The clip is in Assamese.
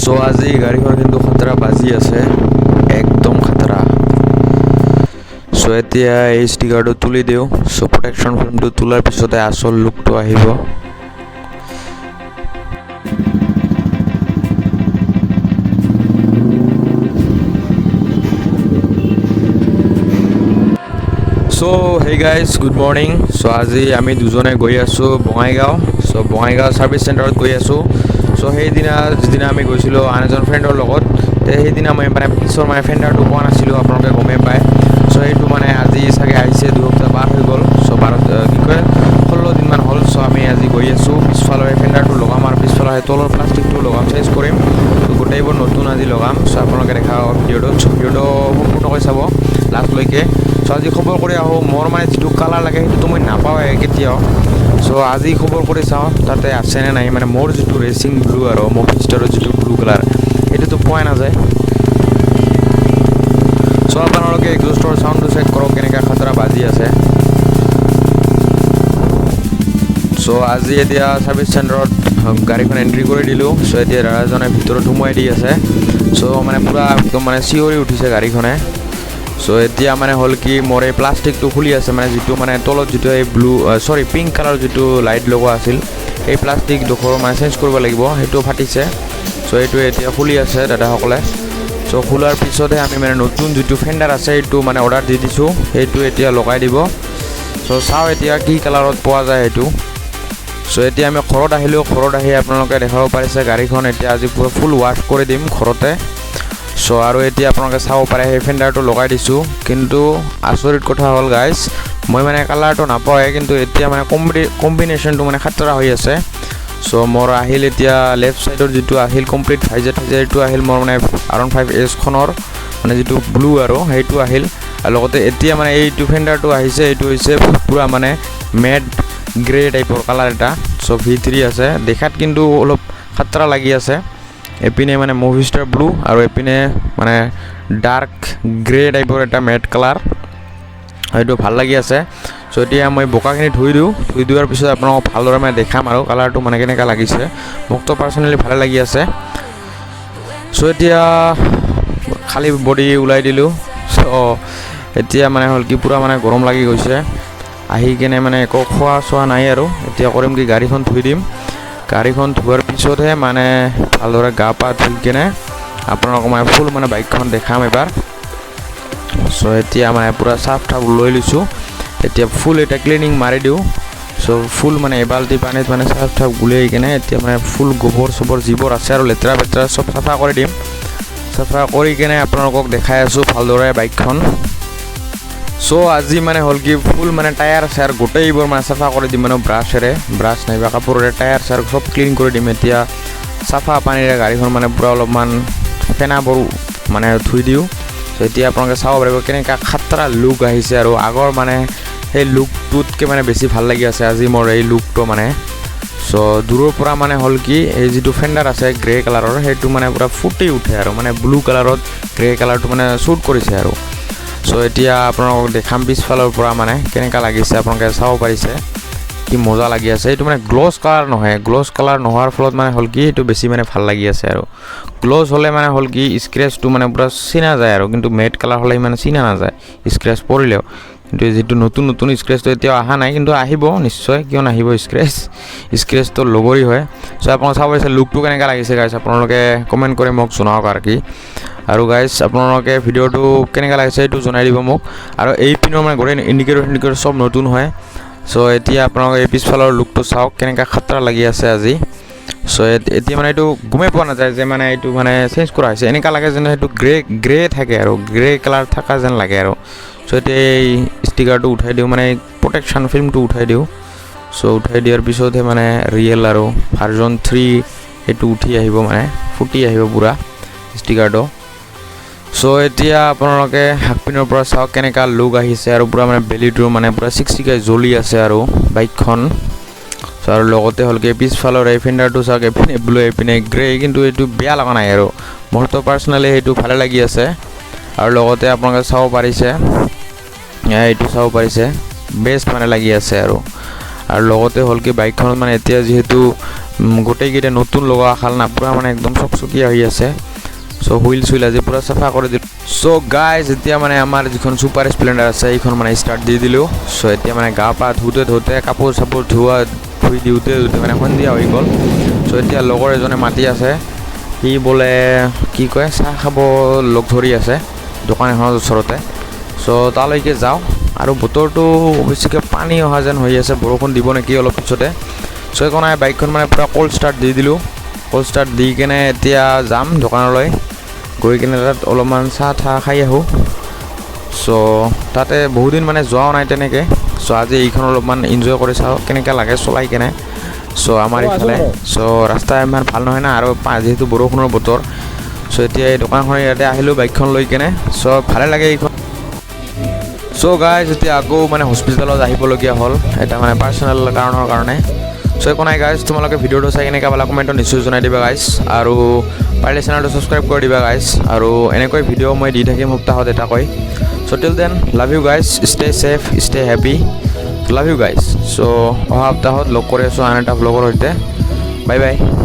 চ' আজি গাড়ীখন কিন্তু খাতৰা বাজি আছে, একদম খাতৰা। চ' এতিয়া এই ষ্টিকাৰটো তুলি দিওঁ। চ' প্ৰটেকশ্যন ফিল্মটো তোলাৰ পিছতে আচল লুকটো আহিব। So hey guys, good morning. So আজি আমি দুজনে গৈ আছোঁ বঙাইগাঁও। চ' বঙাইগাঁও ছাৰ্ভিচ চেণ্টাৰত গৈ আছোঁ। চ' সেইদিনা যিদিনা আমি গৈছিলোঁ আন এজন ফ্ৰেণ্ডৰ লগত, তে সেইদিনা মই মানে পিছৰ মানে ফেণ্ডাৰটো পোৱা নাছিলোঁ, আপোনালোকে গমেই পায়। চ' সেইটো মানে আজি চাগে আহিছে, 2 সপ্তাহ পাৰ হৈ গ'ল। চ' 12, কি কয়, 16 দিনমান হ'ল। চ' আমি আজি গৈ আছোঁ, পিছফালৰ এই ফেণ্ডাৰটো লগাম আৰু পিছফালৰ সেই তলৰ প্লাষ্টিকটো লগাম, চেঞ্জ কৰিম। ত' গোটেইবোৰ নতুন আজি লগাম। চ' আপোনালোকে দেখা পাব ভিডিঅ'টোত। চ' ভিডিঅ'টো সম্পূৰ্ণকৈ চাব লাষ্টলৈকে। চ' আজি খবৰ কৰি আহোঁ। মোৰ মানে যিটো কালাৰ লাগে, সেইটোতো মই নাপাওঁৱে কেতিয়াও। চ' আজি খবৰ কৰি চাওঁ তাতে আছেনে নাই। মানে মোৰ যিটো ৰেচিং ব্লু আৰু মভিষ্টাৰৰ যিটো ব্লু কালাৰ, সেইটোতো পোৱাই নাযায়। চ' আপোনালোকে এক্সজষ্টৰ চাউণ্ডটো চেক কৰক, কেনেকৈ খাতৰা বাজি আছে। চ' আজি এতিয়া ছাৰ্ভিচ চেণ্টাৰত গাড়ীখন এণ্ট্ৰি কৰি দিলোঁ। চ' এতিয়া দাদাজনে ভিতৰত সোমোৱাই দি আছে। চ' মানে পূৰা একদম মানে চিঞৰি উঠিছে গাড়ীখনে। চ' এতিয়া মানে হ'ল কি, মোৰ এই প্লাষ্টিকটো খুলি আছে, মানে যিটো মানে তলত যিটো এই ব্লু, চৰি, পিংক কালাৰ যিটো লাইট লগোৱা আছিল, এই প্লাষ্টিক ডোখৰ মানে চেঞ্জ কৰিব লাগিব, সেইটো ফাটিছে। চ' এইটো এতিয়া খুলি আছে দাদাসকলে। চ' খোলাৰ পিছতহে আমি মানে নতুন যিটো ফেণ্ডাৰ আছে, সেইটো মানে অৰ্ডাৰ দি দিছোঁ, সেইটো এতিয়া লগাই দিব। চ' চাওঁ এতিয়া কি কালাৰত পোৱা যায় সেইটো। চ' এতিয়া আমি ঘৰত আহিলোঁ। ঘৰত আহি আপোনালোকে দেখাব পাৰিছে গাড়ীখন এতিয়া আজি পূৰা ফুল ৱাছ কৰি দিম ঘৰতে। চ' আৰু এতিয়া আপোনালোকে চাব পাৰে, সেই ফেণ্ডাৰটো লগাই দিছোঁ। কিন্তু আচৰিত কথা হ'ল গাইজ, মই মানে কালাৰটো নাপাওঁৱে, কিন্তু এতিয়া মানে কম্বিনেশ্যনটো মানে খাতৰা হৈ আছে। চ' মোৰ আহিল এতিয়া লেফ্ট ছাইডৰ যিটো আহিল কমপ্লিট ভাইজাৰ থাইজাৰ, এইটো আহিল মোৰ মানে আৰ 15 এছখনৰ মানে যিটো ব্লু আৰু সেইটো আহিল। আৰু লগতে এতিয়া মানে এইটো ফেণ্ডাৰটো আহিছে, এইটো হৈছে পূৰা মানে মেট গ্ৰে টাইপৰ কালাৰ এটা। চ' ভি 3 আছে, দেখাত কিন্তু অলপ খাতৰা লাগি আছে। এপিনে মানে মুভিষ্টাৰ ব্লু আৰু এপিনে মানে ডাৰ্ক গ্ৰে টাইপৰ এটা মেট কালাৰ, সেইটো ভাল লাগি আছে। চ' এতিয়া মই বোকাখিনি ধুই দিওঁ। ধুই দিয়াৰ পিছত আপোনালোকক ভালদৰে মানে দেখাম আৰু কালাৰটো মানে কেনেকুৱা লাগিছে। মোকতো পাৰ্চনেলি ভালে লাগি আছে। চ' এতিয়া খালী বডি ওলাই দিলোঁ। চ' এতিয়া মানে হ'ল কি, পূৰা মানে গৰম লাগি গৈছে। আহি কেনে মানে একো খোৱা চোৱা নাই আৰু এতিয়া কৰিম কি, গাড়ীখন ধুই দিম। গাড়ীখন ধোৱাৰ পিছতহে মানে ভালদৰে গা পা ধুই কেনে আপোনালোকক মানে ফুল মানে বাইকখন দেখাম এবাৰ। চ' এতিয়া মানে পূৰা চাফ টাফ লৈ লৈছোঁ। এতিয়া ফুল এটা ক্লিনিং মাৰি দিওঁ। চ' ফুল মানে এবাল্টি পানীত মানে চাফ টাফ গুলিয়াই কেনে এতিয়া মানে ফুল গোবৰ চোবৰ যিবোৰ আছে আৰু লেতেৰা পেতেৰা চব চাফা কৰি দিম। চাফা কৰি কেনে আপোনালোকক দেখাই আছোঁ ভালদৰে বাইকখন। চ' আজি মানে হ'ল কি, ফুল মানে টায়াৰ চায়াৰ গোটেইবোৰ মানে চাফা কৰি দিম, মানে ব্ৰাছেৰে, ব্ৰাছ নাইবা কাপোৰেৰে টায়াৰ চায়াৰ চব ক্লিন কৰি দিম। এতিয়া চাফা পানীৰে গাড়ীখন মানে পূৰা অলপমান ফেনাবোৰ মানে ধুই দিওঁ। চ' এতিয়া আপোনালোকে চাব পাৰিব কেনেকুৱা খাতৰা লুক আহিছে আৰু আগৰ মানে সেই লুকটোতকৈ মানে বেছি ভাল লাগি আছে আজি মোৰ এই লুকটো মানে। চ' দূৰৰ পৰা মানে হ'ল কি, এই যিটো ফেণ্ডাৰ আছে গ্ৰে কালাৰৰ, সেইটো মানে পূৰা ফুটি উঠে আৰু মানে ব্লু কালাৰত গ্ৰে কালাৰটো মানে শ্বুট কৰিছে আৰু। চ' এতিয়া আপোনালোকক দেখাম পিছফালৰ পৰা মানে কেনেকুৱা লাগিছে। আপোনালোকে চাব পাৰিছে কি মজা লাগি আছে। এইটো মানে গ্লছ কালাৰ নহয়। গ্লছ কালাৰ নোহোৱাৰ ফলত মানে হ'ল কি, এইটো বেছি মানে ভাল লাগি আছে আৰু গ্লছ হ'লে মানে হ'ল কি, স্ক্ৰেচটো মানে পূৰা চিনা যায় আৰু, কিন্তু মেট কালাৰ হ'লে ইমান চিনা নাযায় স্ক্ৰেচ পৰিলেও। কিন্তু যিটো নতুন নতুন স্ক্ৰেচটো এতিয়াও অহা নাই, কিন্তু আহিব নিশ্চয়, কিয় নাহিব? স্ক্ৰেচটো লগৰী হয়। চ' আপোনালোকে চাব পাৰিছে লুকটো কেনেকুৱা লাগিছে গাইছ, আপোনালোকে কমেণ্ট কৰি মোক জনাওক আৰু কি। আৰু গাইছ, আপোনালোকে ভিডিঅ'টো কেনেকুৱা লাগিছে এইটো জনাই দিব মোক। আৰু এই পিনৰ মানে গোটেই ইণ্ডিকেটৰ চিণ্ডিকেটৰ চব নতুন হয়। চ' এতিয়া আপোনালোকে এই পিছফালৰ লুকটো চাওক, কেনেকুৱা খাতৰা লাগি আছে আজি। চ' এতিয়া মানে এইটো গমেই পোৱা নাযায় যে মানে এইটো মানে চেঞ্জ কৰা হৈছে। এনেকুৱা লাগে যেন সেইটো গ্ৰে গ্ৰে থাকে আৰু গ্ৰে কালাৰ থকা যেন লাগে আৰু। চ' এতিয়া এই ষ্টিকাৰটো উঠাই দিওঁ, মানে প্ৰটেকশ্যন ফিল্মটো উঠাই দিওঁ। চ' উঠাই দিয়াৰ পিছতহে মানে ৰিয়েল আৰু ভাৰ্জন 3 সেইটো উঠি আহিব, মানে ফুটি আহিব পূৰা ষ্টিকাৰটো। চ' এতিয়া আপোনালোকে আগপিনৰ পৰা চাওক কেনেকুৱা লুক আহিছে আৰু পূৰা মানে বেলিটো মানে পূৰা চিকচিকাই জ্বলি আছে আৰু বাইকখন। চ' আৰু লগতে হ'ল কি, পিছফালৰ এই ফেণ্ডাৰটো চাওক, এইপিনে ব্লু, এইপিনে গ্ৰে, কিন্তু এইটো বেয়া লগা নাই আৰু মোৰতো পাৰ্চনেলি সেইটো ভালে লাগি আছে। আৰু লগতে আপোনালোকে চাব পাৰিছে, এইটো চাব পাৰিছে, বেষ্ট মানে লাগি আছে আৰু। আৰু লগতে হ'ল কি, বাইকখনত মানে এতিয়া যিহেতু গোটেইকেইটা নতুন লগোৱা খাল না, পূৰা মানে একদম চকচকীয়া হৈ আছে। চ' হুইল চুইল আজি পূৰা চাফা কৰি দিলোঁ। চ' গাইজ, এতিয়া মানে আমাৰ যিখন ছুপাৰ স্প্লেণ্ডাৰ আছে, এইখন মানে ষ্টাৰ্ট দি দিলোঁ। চ' এতিয়া মানে গা পা ধুওঁতে ধুওঁতে, কাপোৰ চাপোৰ ধুই দিওঁতে ধুওঁতে মানে সন্ধিয়া হৈ গ'ল। চ' এতিয়া লগৰ এজনে মাতি আছে, সি বোলে কি কয়, চাহ খাব লগ ধৰি আছে দোকান এখনৰ ওচৰতে। চ' তালৈকে যাওঁ। আৰু বতৰটো অৱশ্যে পানী অহা যেন হৈ আছে, বৰষুণ দিব নেকি অলপ পিছতে। চ' একো নাই, বাইকখন মানে পূৰা ক'ল্ড ষ্টাৰ্ট দি দিলোঁ। ক'ল্ড ষ্টাৰ্ট দি কেনে এতিয়া যাম দোকানলৈ, গৈ কেনে তাত অলপমান চাহ তাহ খাই আহোঁ। চ' তাতে বহুদিন মানে যোৱাও নাই তেনেকৈ। চ' আজি এইখন অলপমান এনজয় কৰি চাওঁ কেনেকুৱা লাগে চলাই কেনে। চ' আমাৰ ইফালে চ' ৰাস্তা ইমান ভাল নহয় না, আৰু যিহেতু বৰষুণৰ বতৰ। চ' এতিয়া এই দোকানখনৰ ইয়াতে আহিলোঁ বাইকখন লৈ কেনে। চ' ভালে লাগে এইখন। চ' গাইজ, এতিয়া আকৌ মানে হস্পিটেলত আহিবলগীয়া হ'ল এটা মানে পাৰ্চনেল কাৰণৰ কাৰণে। চ' একো নাই গাইজ, তোমালোকে ভিডিঅ'টো চাই কেনেকুৱা পালা কমেণ্টত নিশ্চয় জনাই দিবা গাইজ, আৰু পাৰিলে চেনেলটো ছাবস্ক্ৰাইব কৰি দিবা গাইজ। আৰু এনেকৈ ভিডিঅ' মই দি থাকিম সপ্তাহত এটাকৈ। So till then, love you guys, stay safe, stay happy, love you guys. So অহা সপ্তাহত লগ কৰি আছোঁ আন এটা ভ্লগৰ সৈতে। Bye bye.